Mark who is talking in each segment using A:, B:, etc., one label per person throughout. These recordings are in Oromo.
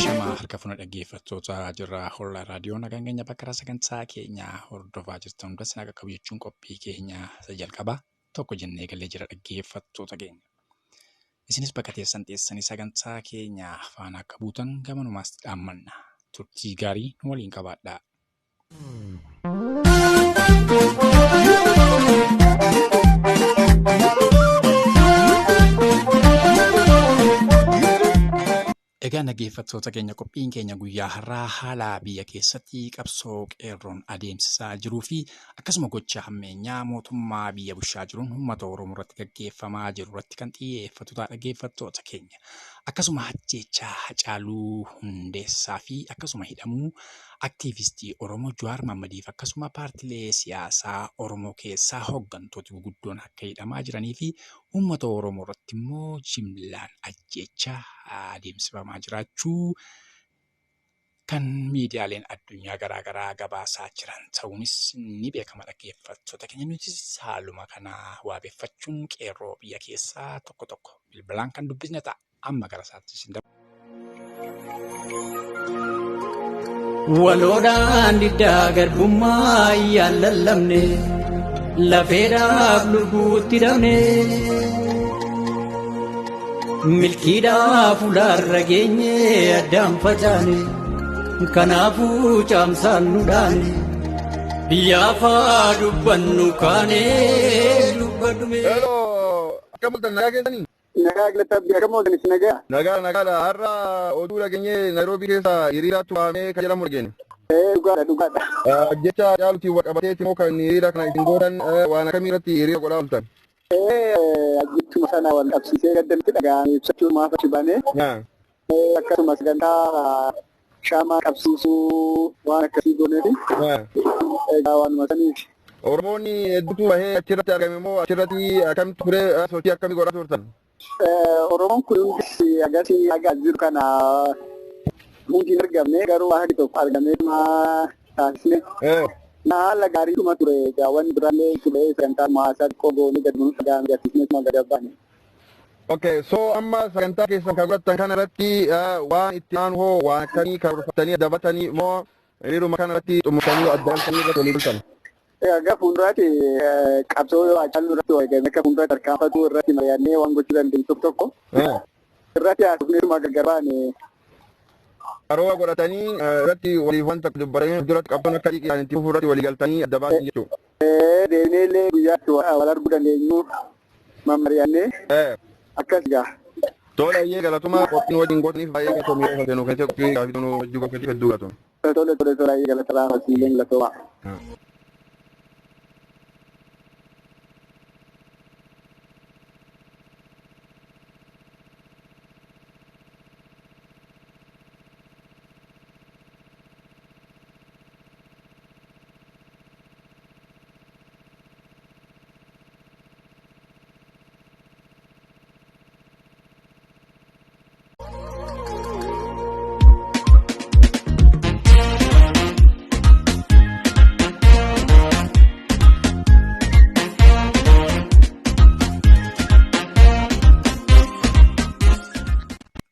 A: Shamaa harka fuuna dhaggeeffattoota jirra Horlaa Raadiyoo nagaan keenya bakka irraa sagantaa keenya hordofaa jirtan hunda sinaa qaqqabu jechuun qophii keenya isa jalqabaa tokko jennee galee jira dhaggeeffattoota keenya. Isinis bakka teessan teessanii sagantaa keenya faana akka buutan gamanumaas dhaammanna. Turtii gaarii nu waliin qabaadhaa. Egaa dhaggeeffattoota keenya qophiin keenya guyyaa har'aa haala biyya keessatti qabsoo qeerroon adeemsisaa jiruu fi akkasuma gocha hammeenyaa mootummaa biyya bushaa jiruun uummata Oromoo irratti gaggeeffamaa jiru irratti kan xiyyeeffatu ta'a dhaggeeffattoota keenya. Akkasuma ajjeechaa Hacaaluu Hundeessaa fi akkasuma hidhamuu aktiivistii Oromoo Jawaar Mahaammadiif akkasuma paartilee siyaasaa Oromoo keessaa hooggantooti guguddoon akka hidhamaa jiranii fi uummata Oromoo irratti immoo jimlaan ajjeechaa adeemsifamaa jiraachuu kan miidiyaaleen addunyaa garaa garaa gabaasaa jiran ta'uunis ni beekama dhaggeeffattoota keenya. Nutis haaluma kana waabeffachuun qeerroo biyya keessaa tokko tokko bilbilaan kan dubbisne ta'a. Amma gara isaatti isin dabarsa.
B: Waloodhaan diddaa garbummaa yaan lallabne lafeedhaaf lubbuutti dhabne milkiidhaaf ulaarra geenye addaan facaane kanaafuu caamsaan nu dhaane biyyaafaa dubbannu kaane dubbadhume.
C: Hello, akkam bultan nagaa keessanii?
D: Nagaa galata biyya kam ooltan isin nagaa?
C: Nagaa nagaadha. Har'a oduu dhageenyee Naayiroobii keessa hiriiraatu waamee kan jedhamu dhageenye.
D: Ee dhugaadha dhugaadha.
C: Jecha Hacaaluutiin wal qabateeti immoo kan hiriira kana isin gootan waan akkamii irratti hiriira godhaa ooltan?
D: Ee ajjechuma sana wal qabsiisee gadda nutti dhaga'ame ibsachuu maaf achi baane. Akkasuma sagantaa shaamaa qabsiisuu waan akkasii gooneeti. Egaa waanuma saniif.
C: Oromoonni hedduutu bahee achirratti argame immoo achirratti akkamitti ture sochii akkamii godhaa turtan?
D: Oromoon kun hundis agasii haga as jiru kana hundi hin argamne garuu hagi tokko argamee taasisne. Na haala gaariituma ture egaa wanni biraallee ture sagantaa haasaa xiqqoo goonee gad nuuf agarsiisnee gad baane.
C: Okay, so amma sagantaa keessan kan godhattan kana irratti waan itti aanu hoo waan akkamii karoorfattanii dabatanii moo hiriiruma kana irratti xumurtanii adda galtanii irratti walii galtan?
D: Egaa gara fuulduraatti qabsoo Hacaaluu irratti wareegame akka fuulduraatti tarkaanfatu irratti mari'annee waan gochuu dandeenyu tokko tokko irratti haasofneetuma gargar baane.
C: Karoora godhatanii irratti waliif wanta dubbatanii duratti qabsoon akka dhiqaan itti fufuu irratti walii galtanii adda baasan jechuudha.
D: Deemnee illee guyyaatti wal arguu dandeenyu mammari'annee akkas egaa.
C: Tola iyyee galatuma qophiin waliin gootaniif baay'ee galatoomii yoo nu keessatti qophii gaafii nu hojii gootaniif hedduu galatoomii.
D: Tole tole tole galata raafasiileen galatooma.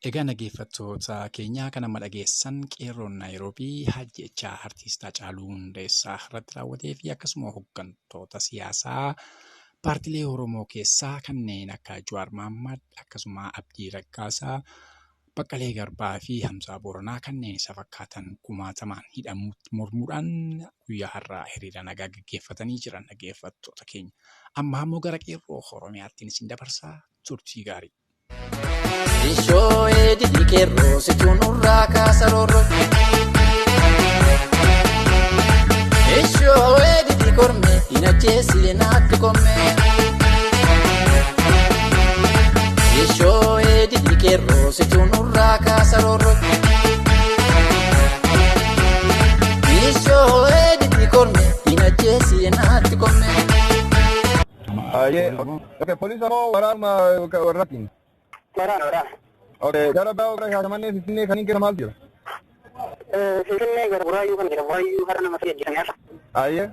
A: Egaa dhaggeeffattoota keenya kan amma dhageessan qeerroon Naayiroobii ajjeechaa artiist Hacaaluu Hundeessaa irratti raawwatee fi akkasuma hooggantoota siyaasaa paartilee Oromoo keessaa kanneen akka Jawaar Mahaammad akkasuma Abdii Raggaasaa, Baqqalee Garbaa fi Hamzaa Booranaa kanneen isa fakkaatan kumaatamaan hidhamuutti mormuudhaan guyyaa har'aa hiriira nagaa gaggeeffatanii jiran dhaggeeffattoota keenya. Amma ammoo gara qeerroo Oromiyaattiin isin dabarsaa turtii gaarii.
B: Ishoo eedidii qeerroo situu nurraa kaasa roorroo. Ishoo eedidii kormee dinachee naatti kommee. Ishoo eedidii qeerroo situu nurraa kaasa roorroo. Ishoo eedidii kormee dinachee naatti kommee.
C: Ayyee. Okay, poolisa moo waraanuma warraatiin?
E: Waraana waraana.
C: Okay, gara baa'oo gara Shaashamannee Finfinnee kaniin keessa maaltu jira?
E: Finfinnee gara Buraayyuu kan jira. Buraayyuu har'a nama sadii ajjeesanii har'a.
C: Ayyee.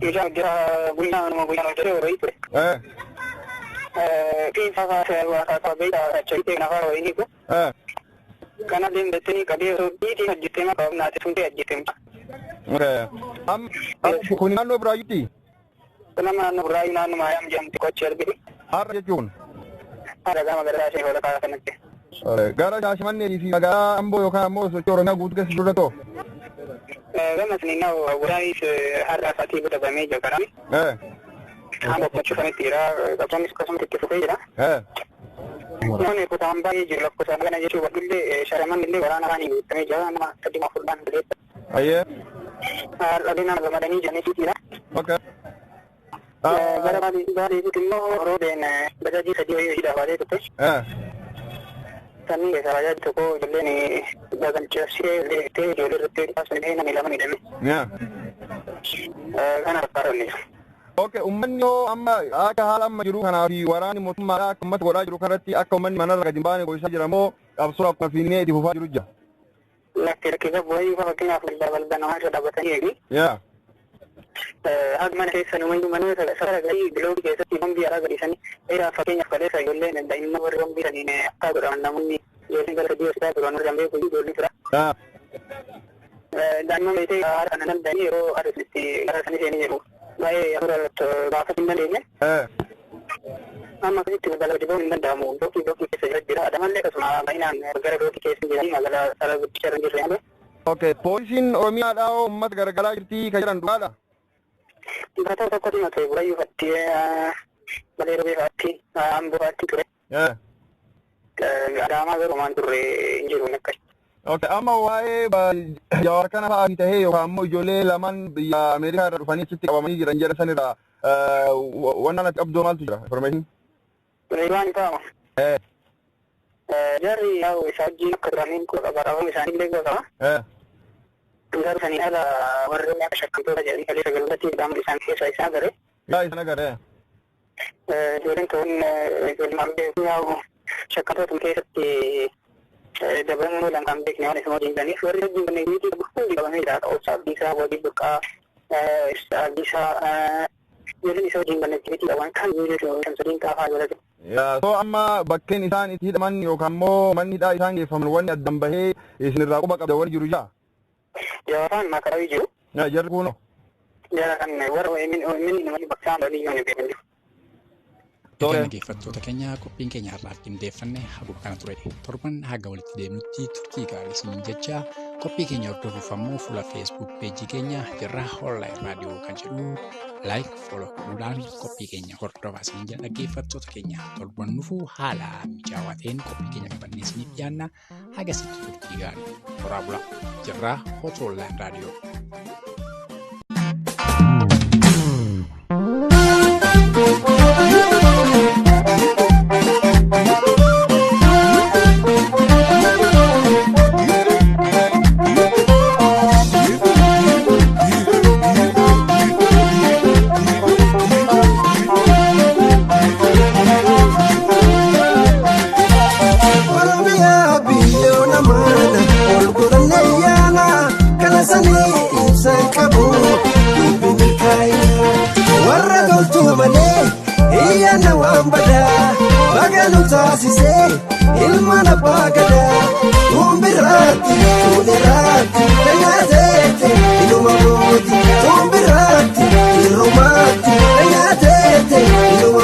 E: Meeshaa jira guyyaa nama guyyaan hojjetee yeroo ture. Fiinfaa fa'aa beektaa achii nafaa wayii hiiku. Kana deemtettanii qabee osoo dhiitiin hojjettee maqaa naati sun ta'e ajjettee.
C: Okay. Am kun naannoo Buraayyuutti?
E: Nama naannoo Buraayyuu naannoo Maariyaam jedhamti qochi argite.
C: Har'a jechuun?
E: Har'a gama gara ishee walakkaa kanatti.
C: Gara Shaashamannee fi magaalaa Amboo yookaan ammoo sochii Oromiyaa guutuu keessa jiru ta'u?
E: Gama siniin Buraayyuus har'a isaatii godhamee jira karaan. Amma boqochifanitti jira. Qabsoonnis akkasumatti itti fufee jira. Namoonni kutaan baay'ee jiru lakkoofsaan kana jechuu badullee sharaman illee waraana afaaniin guutamee jira. Nama sadii afurdhaan bileessa.
C: Ayyee.
E: Har'alee nama gamadanii jiranii jira.
C: Okay.
E: Gara baaleetti immoo roobeen bajaajii sadii wayii hojii dhaabatee turte. Sanni keessaa bajaajii tokko ijoolleen bagalchaasee illee ijoollee irratti taasifamee namni lama miidhame. Kana fakkaatan jira.
C: Okay, uummanni yoo amma akka haala amma jiru kanaa fi waraanni mootummaadhaa akka uummata godhaa jiru kanarratti akka uummanni manarra gadi hin baane godhaa jira moo qabsoo akkuma fiinnee itti fufaa jiru jira?
E: Lakkee lakkee bu'aa fakkeenyaaf balbala namaa irra dhaabbatanii eegi.
C: Yaa.
E: Haga mana keessa numayyuu mana safara galii biloogii keessatti bombii alaa gadhiisanii dheeraa fakkeenyaaf kaleessa ijoolleen daa'imman warri bombii saniin akka godhaman namoonni ijoolleen gara sadii hospitaala turan warri beeku ijoolleen tura. Daa'imman beektee haala kana danda'anii yeroo adeemsitti gara sanii seenii jiru. Baay'ee hafuura baafachuu hin dandeenye. Amma akkasitti magaalaa gadi ba'uun hin danda'amu. Dookii dookii keessa jira jira. Adamallee akkasuma baay'inaan gara dookii keessa jiranii magaalaa sara guddicha irra hin jirre.
C: Okay, poolisiin Oromiyaadhaa uummata gargaaraa jirti kan jedhan dhugaadha?
E: Barataa tokkotu mate Buraayyuu fatti Balee Roobee fatti Amboo fatti ture. Adaamaa garuu maan turre hin jiru akkas.
C: Okay, amma waa'ee Jawaar kana fa'aa tahee yookaan immoo ijoollee lamaan biyya Ameerikaa irraa dhufanii achitti qabamanii jiran jedhan sanirraa wannan ati qabdu maaltu jira information?
E: Reebaan fa'aa. Jarri yaa'u isaa wajjin akka turaniin qabamu isaanii illee qaba. Garuu sanii ala warreen akka shakkamtoota jedhanii kaleessa galgatti qaama isaan keessa isaan agarre.
C: Yaa isaan agarre.
E: Ijoolleen ta'uun ijoolleen maal beeku yaa'u shakkamtoota keessatti dabalamuu oolan kan beekne waan isuma wajjin jiraniif warri wajjin kanneen miti hundi qabamee jira. Obsa Abdiisaa, Wabii Burqaa, Ibsa Abdiisaa ijoolleen isa wajjin kanneen miti qaban kan jiru Shamsuddin Taafaa jalatti.
C: So amma bakkeen isaan itti hidhaman yookaan immoo manni hidhaa isaan geeffaman wanni addan bahee isinirraa quba qabda wanni jiru jira?
E: Jawaaraan maakarawii jiru.
C: Jarri kunoo?
E: Jara kan warra inni namni bakka isaan badii yoo hin beekan jiru.
A: Egaa dhaggeeffattoota keenya qophiin keenya har'aaf qindeeffanne haguma kana ture. Torban haga walitti deemnutti turtii gaarii isiniin jecha qophii keenya hordofuuf ammoo fuula Facebook peejii keenya Jirraa Online Radio kan jedhu like follow godhuudhaan qophii keenya hordofaa isiniin jedha. Dhaggeeffattoota keenya torban dhufu haala mijaawaa ta'een qophii keenya qabannee isiniif dhiyaanna. Hagasitti turtii gaarii horaa bulaa. Jirraa Online Radio.
F: Ilma abbaa gadaa tumbiraatti tuuleraatti dhanyaateete iluma mooti tumbiraatti irrumaatti dhanyaateete iluma.